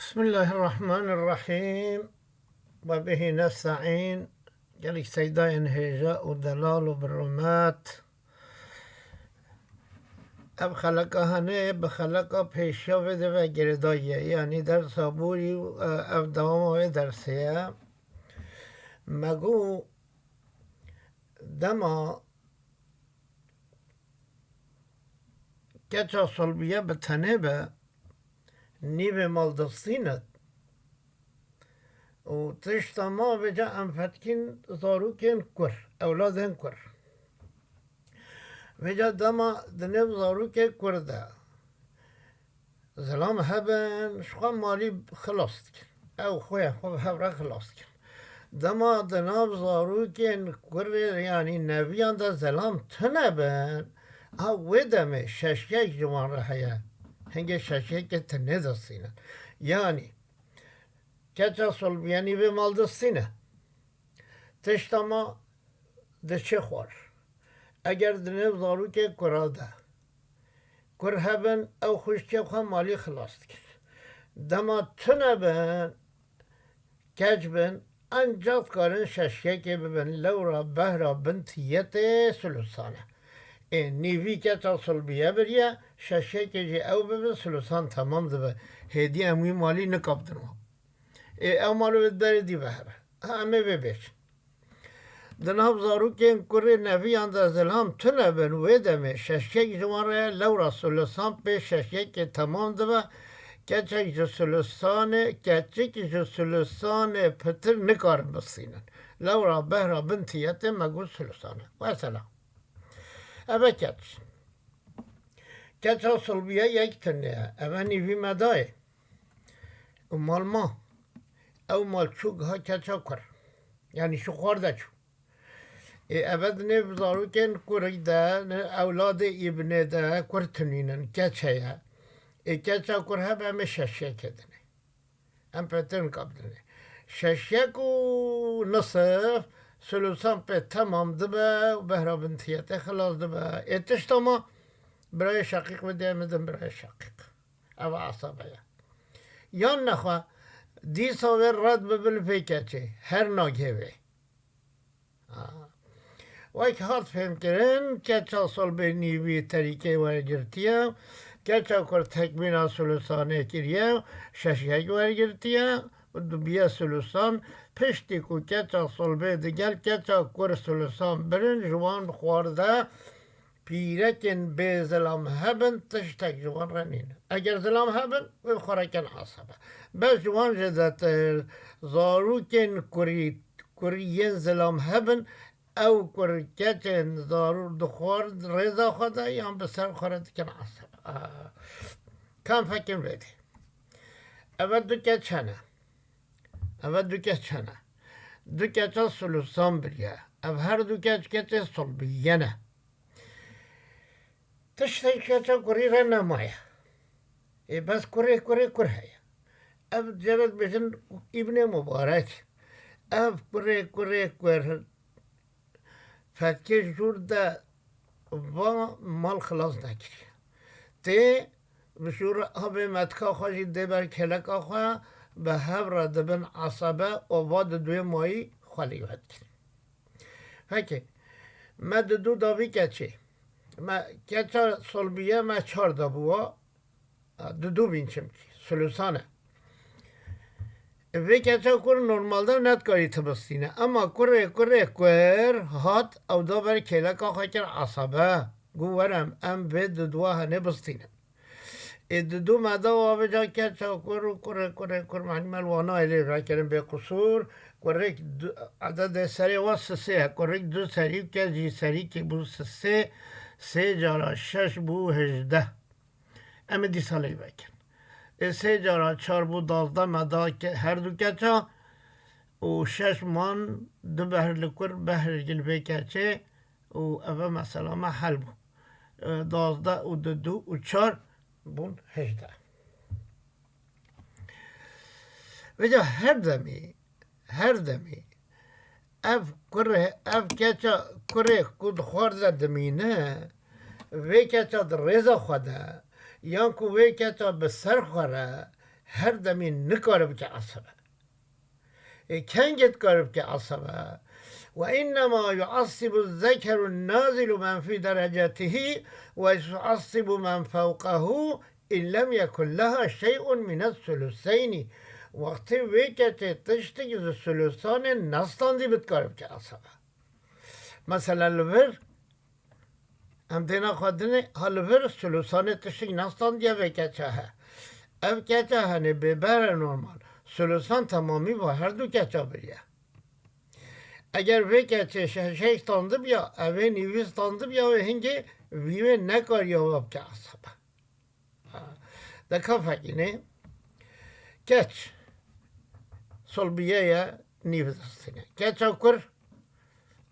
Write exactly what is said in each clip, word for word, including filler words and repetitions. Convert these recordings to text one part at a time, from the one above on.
Bismillahirrahmanirrahîm. We bihî nesta'în. Gelek seydayên hêja û delal û bi rûmet. Ev xeleka hene bi xeleka pêşiya vê de ve girêdayî ye. Yanî dersa borî û, e, ev dewama wê dersê ye. Me got dema keça solbiye bi tenê be, nîvê mal distîne û tişta ma vêca em fetkîn zarokên kur, ewladên kur. Vêca dema di nêv zarokê kur de zilam hebin, ji xwe malî xilas dikin. Ew xwe xwe bi hev re xilas dikin. Dema di nav zarokên kurê, yanî neviyan de zilam tune bin, a wê demê şeşyek ji wan re heye. Hingê şeşyekê tu nêdistînin. Yanî, keça solbiye nîvê mal distîne. Tişta ma diçe xwar. Eger di nêv zarokê kura de kur hebin, ew xwişkê xwe malî xilas dikin. Dema tune bin, keç bin, ancax dikarin şeşyekê bibin lewra behra bin tiyetê sulusan e. Ê nîvî keça sulbiye biriye, şeşyekê jî ew bibe, sulusan temam dibe. Hêdî em wî malî nikapdin wan. Ê ew mal wê berê dî ve hebe. Ha, em ê vê bêjin. Di nav zarokên kurê neviyan de zilam tune bin, wê demê şeşyek ji wan re ye, lewra sulusan pê şeşyekê temam dibe. Keçek ji sulusanê, keçik ji sulusanê pitir nikarin bistînin. Lewra behra bin tiyetê me got sulusan e. Wesela. Eve keç. Keça sulbiye yek tune ye. Eve nîvî me dayê. Û mal ma. Ew mal çû giha keça kur. Yanî ji xwar de çû. Ê eve di nêv zarokên kurî de, ne ewladê îbnê de kur tunînin, keç heye. Ê keça kur hebe em ê şeşyekê dinê. Em petin kap dinê. Şeşyek û nisif sulusan pê temam dibe û behra bin tiyetê xilas dibe. Ê tişta ma birayê şeqîq bidê, em bidin birayê şeqîq. Ev asabe ye. Yan nexwe dîsa wê red bibe li vê keçê. Her nagê wê. Ha. Wek hat fêmkirin, keça solbê nîvî terîkê wergirtiye, keça kur tekmîla sulusanê kiriye, şeşyek wergirtiye û dibiye sulusan, piştî ku keça solbê digel keça kur sulusan birin, ji wan xwarde pîrekên bê zilam hebin, tiştek ji wan re nîne. Eger zilam hebin, wê bi xwe re ken asabe. Bes ji wan jêdetir, zarokên kurî, kurî yên zilam hebin, ew kur keçên zarok di xwar rêza xwe de yan bi ser xwe re dikin asabe. Aa, kam fekin vê dê. Eve du keç hene. Eve du keç hene. Du keça sulusan biriye. Ev her du keç keçê sulbiye ne. Tiştek keça kurî re nemaye. Ê bes kurê kurê kur heye. Ev cere dibêjin Îbnê Mubarek. Ev kurê kurê kur fetkê jûr de va mal xilas nekiriye. Tê bi jûr avê metka xwe jî dê ber kêleka xwe, bi hev re dibin esabe û va di duê mayî xwe lê ve dikin. Peki, me di dû da vî keçê. Me keça solbiye me çar da bûwa. Di dû bîn çimkî. Sulusan e. Vê keça kur normalde nedikarî tibistîne. Ema kurê kurê kur hat ew da ber kêleka xwe kir esabe. Got were em vê di dûwa henê bistînin. Ê di dû me da wa vêca keça kur û kurê kurê kur, manî me li wana êlê vekirin bê qusûr. Kurêk du-, ededê serê wa sisê ye. Kurêk du serî û kes jî serîkê bû sisê. Sê cara şeş bû hejdeh. Em ê dîsa lê vekin. Ê sê cara çar bû dazdeh me da ke-, her du keça û şeş man du behr li kur, behr li vê keçê û eve mesela me hel bû. E, dazdeh û du, du û çar bûn hejdeh. Vêca her demî, her demî ev kurê, ev keça kurê ku di xwar de dimîne, vê keça di rêza xwe de, yan ku vê keça bi ser xwe re, Her demî nikare bike esebe. Ê kengê dikare bike esebe. Ve innema yuassibu zekeru nazilu men fî derecetihî ve yuassibu men fewqehu in lem yekun leha şey'un mine suluseyni. Wextê vê keçê tiştik ji sulusanê nestandî bi dikare bike esebe. Mesela li vir, em têna xwedinê, ha li vir sulusanê tiştik nestandiye vê keça he. Ev keça henê bêbere normal. Sulusan temamî va her du keça biriye. Eger vê keçê şeşey standibiya, evê nîvî standibiya, wê hingê vî wê nekariya wa bike esebe. Ha, de ka fekînê, keç solbiye ye nîv distîne. Keça kur,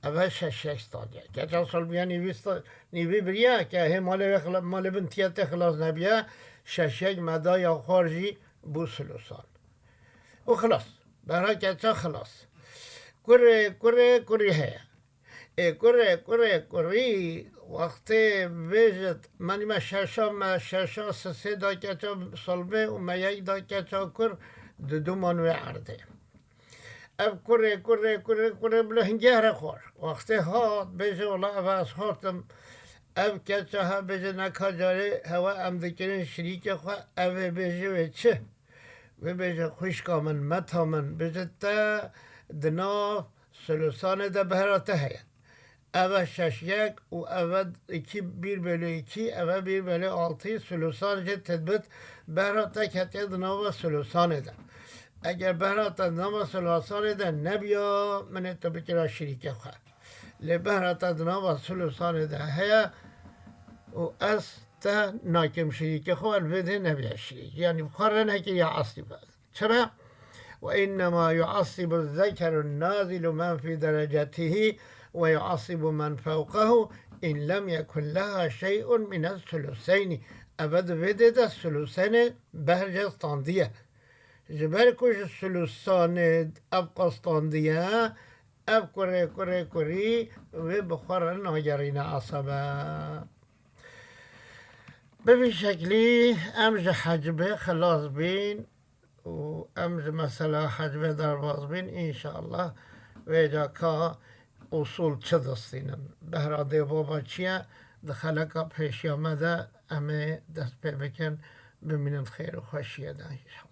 eve şeşek stadiye. Keça solbiye nîvî sta-, nîvî biriye, ke hê malê wê xila-, malê bin tiye tê xilas nebiye, şeşek medaya xwar jî bû sulusan. Û xilas. Behra keça xilas. Kurê, kurê, kurî heye. Ê kurê, kurê, kurî, wextê bêjit, menî me şeşa, me şeşa sisê da keça solbê û me yek da keça kur, diduman wê erdê. Ev kurê, kurê, kurê, kurê, bila hingê here xwar. Wextê hat, bêje, wela ev ez hatim. Ev keça he bêje, neka carê hewa em dikirin şirîkê xwe, ev ê bêje wê çi? Wê bêje, xwişka min, meta min, bêje te di nav sulusanê de behra te heye. Eve şeş yek û eve iki, bir bölü iki, eve bir bölü altı, sulusan jê tedbit, behra te ketiye di nava sulusanê de. Eger behra te di nava sulusanê de nebiya, min ê tu bikira şirîkê xwe. Lê behra te di nava sulusanê de heye û ez te nakim şirîkê xwe, li vê dê nebiya şirîk. Yanî bi xwe re nekiriye eslî be. Çira? Ve innema yuassibu zekeru nazilu men fî derecetihî ve yuassibu men fewqehu in lem yekun leha şey'un mine suluseyni. Eve di vê dê de sulusenê behr jê standiye. Ji ber ku ji sulusanê ev qas standiye, ev kurê, kurê, kurî wê bi xwe re nagerîne esebe. Bi vî şeklî em ji hecbê xilas bîn û em ji mesela hecbê derbas bîn, înşallah vêca ka usûl çi distînin. Behra dê baba çi ye? Di xeleka pêşiya me de em ê dest pê bikin, bimînin xêr û xweşiyê de, înşallah.